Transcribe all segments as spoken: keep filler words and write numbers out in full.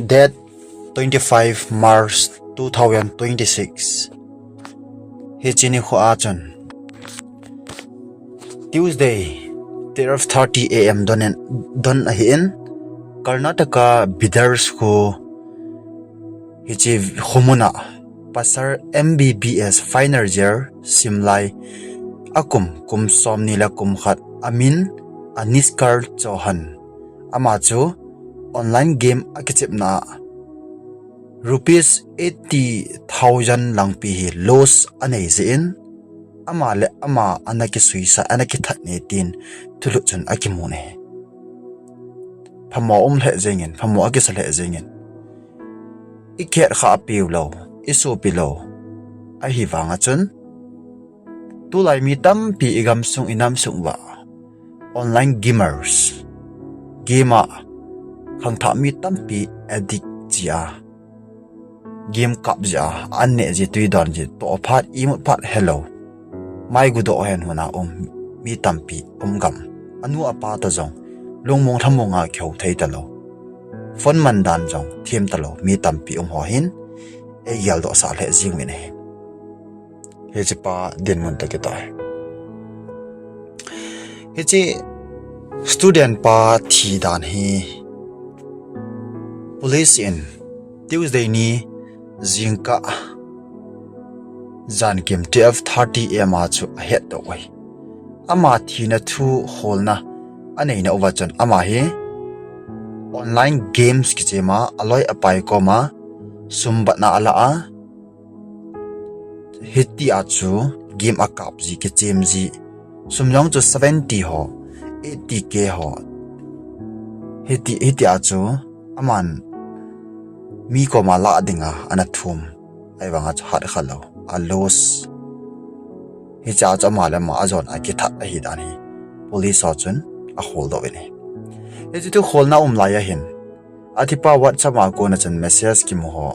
Date twenty-five March two thousand twenty-six. Hiche nikho a chun Tuesday, twelve thirty A M don in, don ahin, Karnataka Bidars kho hiche khomun a pasal M B B S final year simlai akum, kum somni le kum khat amin Aniskar Chauhan. Ama chu online game akichepna rupees eighty thousand langpi hi loss anei jeh in, ama le ama ana kisuisa, ana kithat ne tin thulut chun akimun ahi. Phamo um lheh jengin, phamo akisa lheh jengin. I khet kha apiu lou, i sopi lou. Ahivanga chun, tulai mi tampi i gamsung i namsung uva online gamers, game a khangthah mi tampi addict chia, game kap jia, an neh ji, tui don ji, toh phat, imut phat helou, mai gudoh hen huna um mi tampi um gam. Anu apa toh jong lungmong lhamong a kihou thei talou, phone man dan jong them talou mi tampi um ho hin eigeldoh sah lheh jing uvin ahi. Hiche pa dinmun toh kitai. Hiche student pa thi dan hi police in Tuesday ni jingkah jankim twelve thirty A M a chu ahetdoh uve. Ama thina thu kholna aneina uva chun ama hi online games kichem a aloi apai koma sum batna ala a, hitia chu game akap ji, kichem ji, sum jong chu seventy ho, eighty K ho, hiti, hitia chu aman mi koma lah dinga ana thum, ahivanga chu hat khalou, a loss. Hichea chu ama le ama ajon a kithat ahi dan hi police ho chun akholdoh uvin ahi. Hiche thu kholna um lai ahin, athipa WhatsApp a kona chun message kimu ho,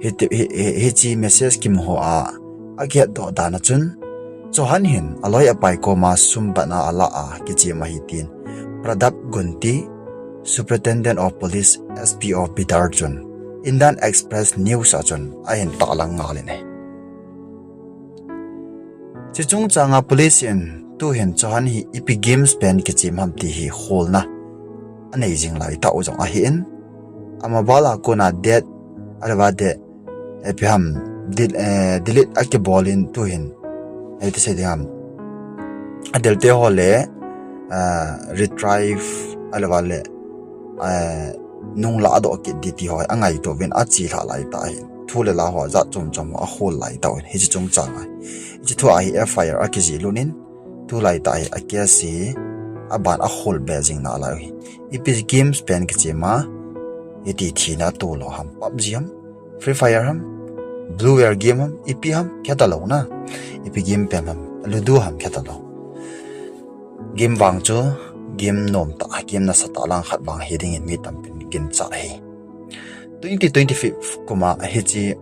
hiti, hi, hi, hiche message kimu ho a akihetdoh dan a chun, Chauhan hin aloi apai koma sum batna ala a kichem ahi tin Pradap Gunti, Superintendent of Police, S P of Bidar chun Indian Express News a chun ahin tahlang ngal in ahi. Hiche chungchanga police in tuhin Chauhan hi ipi games pen kichem ham ti hi kholna anei jing lai tah u jong ahin, a mobile a kona death, ahilou le ipi ham, del-, eh, delete akibol in tuhin, ipi ti sei ding ham, adelte ho le, eh, retrieve, ahilou le, eh, nung lahdoh kit ding ti ho angaito uvin achelhah lai tah ahin, thu le la ho jat chom chom ho akhol lai tah uvin, hiche chungchanga hiche thu a hi F I R akijih lut in, tulai tah hi a case hi aban akhol be jing nalai u ahi. Ipi games pen kichem a hiti thina tolou ham, PUBG ham, Free Fire ham, Blue Whale game ham, ipi ham khetalou na, ipi game pen ham, Ludo ham khetalou. Game vang chu game nomtah, game nasatah lang khat vang hi dingin mi tampin ginchat ahi. Twenty twenty-five kuma hiche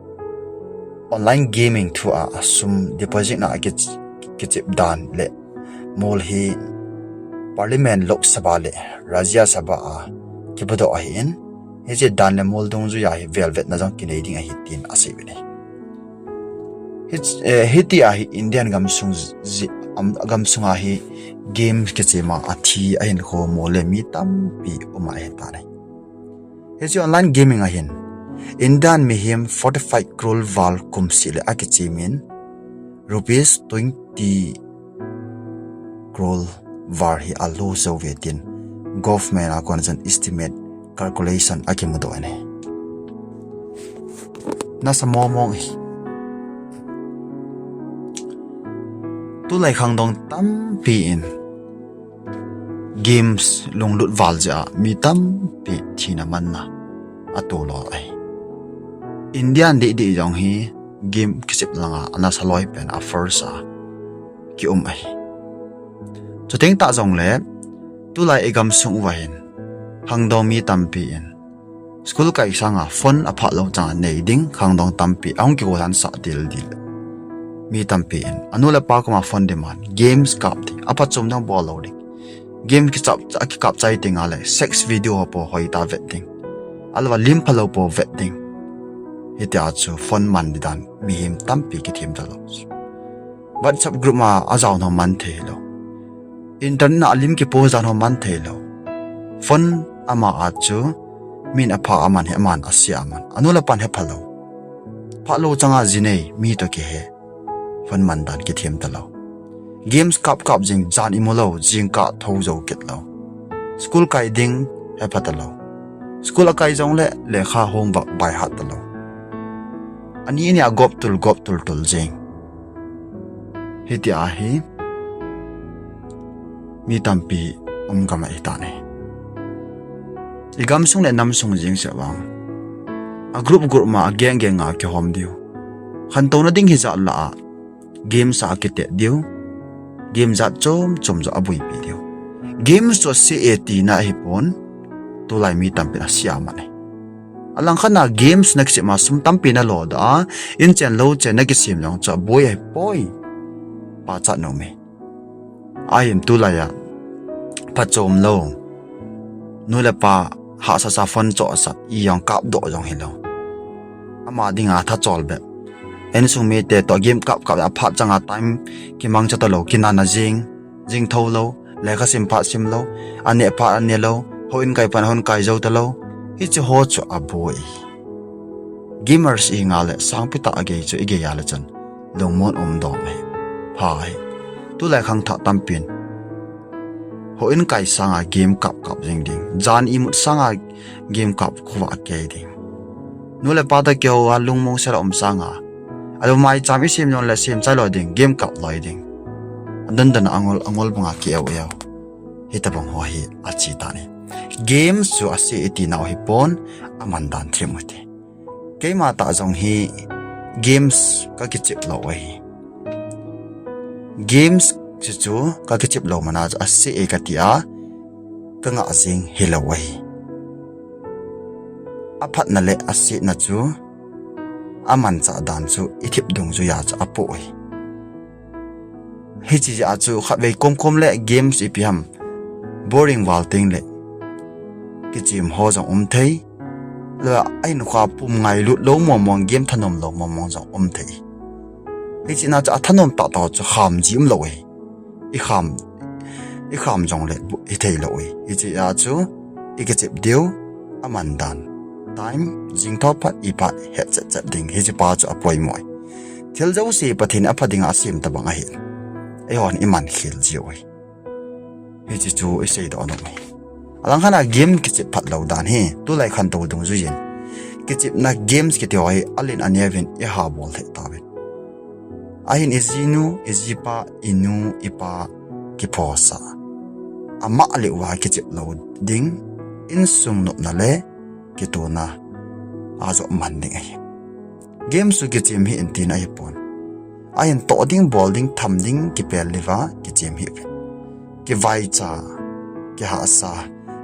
online gaming thua sum deposit na kichep dan le mol hi Parliament, Lok Sabha le Rajya Sabha a kipuidoh ahin, hiche dan le mol dungjuia hi velvetna jong kinei ding ahi tin asei uvin ahi. Hitia hi Indian gamsung, gamsunga hi game kichema athi ahinkho mol le mi tampi um ahitan ahi. Hiche online gaming a hin Indian mihem forty-five crore val kum seh le akichemin rupees twenty crore val hi a lose jouve tin government a kona chun estimate, calculation akimudoh in ahi. Nasa momong hi. Tulai khangdong tampi in games lunglut val jeh a mi tampi thina manna atolou ahi. Indian dehdeh jong hi game kichep langa anasa loi pen a first a kium ahi. Chuteng tah jongle tulai igamsung uva hin khangdong mi tampi in school kai sanga phone aphatlou chang anei ding khangdong tampi ahung kigollansah dildil mi tampi in anu le apa koma phone demand, games kap ding, aphatchom ding bollou ding, game kichap, akikap chai tengle sex video ho po hoitah vet ding. Alouva lim phalou po vet ding. Hitia chu phone man di dan mihem tampi kithem talou. WhatsApp group ma ajaona man thei lou. Internet a lim kipost dan ho man thei lou. Phone ama a chu min apha aman hi aman asia aman. Anu le apan hepha lou. Phalou changa jinei mi toh kihe. Phone man dan kithem talou. Games kap kap jing jan imu lou, jingkah thou jou kit lou. School kai ding hepha talou. School akai jongle lekha homework by heart talou. Ani ni a gop tul gop tul tul jing. Hitia hi mi tampi um gam ahi tan ahi. I gamsung le namsung jing se vang. A group group ma a gang gang a kihom diu. Khantouna ding hijat lah a. Games a kitet diu. Game jat chom chom jo abuipi diu. Games chu ase e tina ahipon. Tulai mi tampin asia man e. Alangkhat na games na kichep ma sum tampi na lo da a. In chen lo chen na kisem jong chu aboi ahipoi. Pachat nom e. Ahin tulai a phachom lou. Nu le pa hahsa sa phone chohsa i jong kapdoh jong hilou. Ama dinga thachol bep. Insung mite toh game kap kap a phat changa time kimangcha talou, kinana jing, jing thou lou, lekha sim phat sim lou, aneh phat ane lou, houin kai phat houin kai jou talou. Hiche ho chu aboi. Gamers ihinga le sangpi tah a gei chu igei a le chun lungmon um dom ahi. Pha ahi. Tulai khangthah tampin houin kai sanga game kap kap jing ding. Jan imut sanga game kap khovah kei ding. Nu le pa toh kihou a lungmong sel a um sanga. Alou maicham isem jong le sem chai lou ding, game kap loi ding. Adon don a angol, angol banga ki eu eu. Hitabang ho hi achi tan ahi. Games chu ase iti nau hipon, aman dan them u hite. Keima tah jong hi games kakichep lou ahi. Games chu chu kakichep lou mana chu ase e kati a, kangah jing hilou ahi. Aphatna le asetna chu, amanchah dan chu ithip dungjuia chu apoh ahi. Hiche jeh a chu khatvei komkom le games ipi ham boring val tengle kichem ho jong um thei. Le ahinkhoa pum ngailut lou mong mong, game thanom lou mong mong jong um thei. Hiche na chu athanom tahtah chu khamji umlou ahi. Ikham, ikham jongle hithei lou ahi. Hiche a chu ikichep diu, aman dan. Time, jingthou phat, iphat, het chet chet ding, hiche pa chu apoimo ahi. Thil jouse Pathen in apha dinga asem tobang ahi. Eihon iman khel jiu ahi. Hiche chu iseidoh nom ahi. Alangkhat a game kichep phat lou dan hi, tulai khantou dungjuiyin. Kichepna games kiti ho hi, alen aneovin ihabol thei tauvin. Ahin ijinu, ijipa, inu, ipa, kiphosa. Amah leuva kichep lou ding, insung nopna le kitona ajoh man ding ahi. Game chu kichem hih in tina ahipon. Ahin toh ding, bol ding, tham ding, kipel leuva kichem hih uvin. Kivaicha, kihahsa,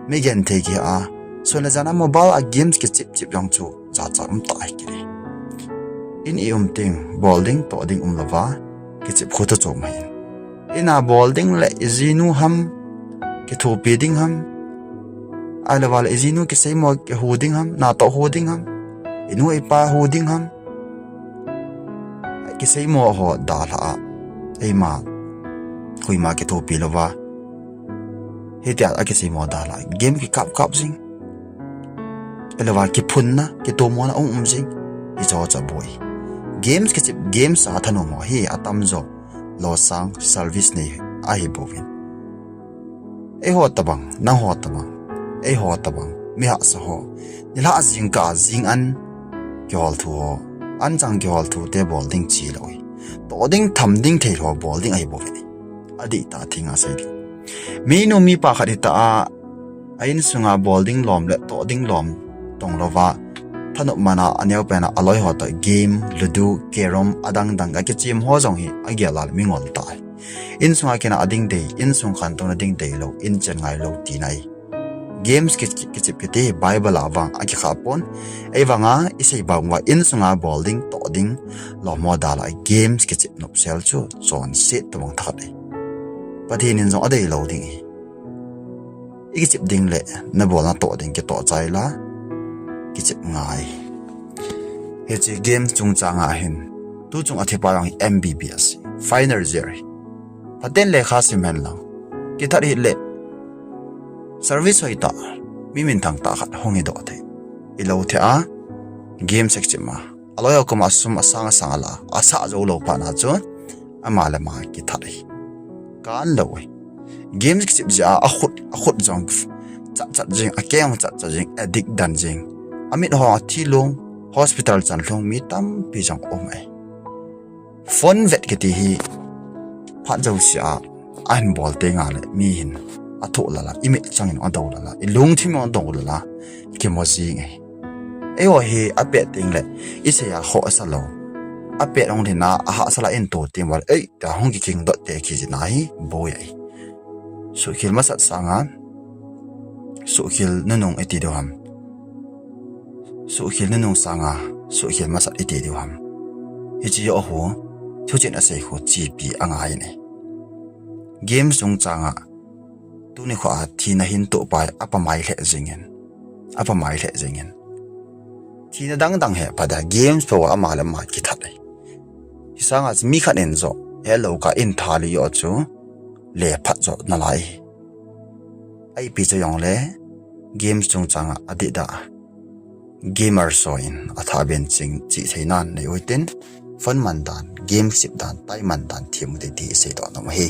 mi genthei kiha a, sun le jan a mobile a games kichep chep jong chu jachat umtah ahi kit e. In i um teng, bol ding, toh ding umlouva, kichep khu toh chom ahin. Ina bol ding le ijinu ham, kithopi ding ham, ahilouva le ijinu kiseimo kihu ding ham, natoh hu ding ham, inu ipa hu ding ham. Kiseimo ho dalha a, eima, koima kithopi louva, hitia akiseimo dalha a game kikap kap jing. Ahilouva kiphunna, kitomona um um jing. Hicheho chu aboi. Games kichep, games a thanom ho hi atamjo losang service nei ahibouvin. Eiho tobang, nangho tobang, eiho tobang, mi hahsa ho, nilhah jingkah a jing an kihol thu ho, anchang kihol thu te bol ding chilou ahi. Toh ding, tham ding thei ho bol ding ahibouvin. Adihtah a thenga sei ding. Minu mipa khat hitah a, a insunga bol ding lom le toh ding lom tonglouva, thanop mana aneopen a aloiho toh game, ludo, carrom, adang dang a kichem ho jong hi agel a le mingol tah ahi. Insunga kina ading dei, insung khantouna ding deilou, inchen ngailou tina ahi. Games ki, ki, kichep kiti hi Bible a vang akikhah pon. Eivanga isei bang uva insunga bol ding, toh ding, lommo dalha a games kichep nopsel chu chonset tobang thakhat ahi. Pathen in jong adeilou ding ahi. Ikichep ding le nabolna toh ding kitoh chai la, kichep ngai. Hiche game chungchang a hin, tuchung a thipa jong hi M B B S, final year hi. Phaten lekha sim hen lang, kithat hile, service hoitah, mi minthang tah khat hung hi doh thei. Ilou thei a, game sek chep ma. Aloi a koma sum asang asang ala, asah jou lou phat na chu, ama le ama kithat hi. Kan lou hi. Game kichep jeh a, akhut, akhut jong chat chat jing, akeng chat chat jing, addict dan jing. Amit ho athi lung, hospital chan lung, mi tampi jong um e. Phone vet kiti hi, phat jouse a, ahin bol teng le, mi hin, athoh lala, imit chang in adou lala, ilungthim in adou lala, kimo jing e. Eiho hi apet teng le, isei a khoh asa lou. Apet ong lhina, ahahsa la in to teng val, ei, ta hung kiking dot te kijina hi, boi ahi. Suhkhel masat sanga, suhkhel nunung iti diu ham. Suhkhel nunung sanga, suhkhel masat iti diu ham. Hiche joh khu, thuchen asei khu chepi angai in ahi. Game chungchang a, tuni kho a thina hin tohpai, apamai lheh jingin. Apamai lheh jingin. Thina dang dang hi phat a, games po a ama le ama kithat ahi. Hisanga mi khat in joh, helou ka in tha li joh chu, le phat joh nalai. Ipi chu jongle, games chungchang a adih da. Gamer so in atha ben ching chih thei nan nei uvin tin, phone man dan, game sep dan, time man dan, them u te ti seidoh nom ahi.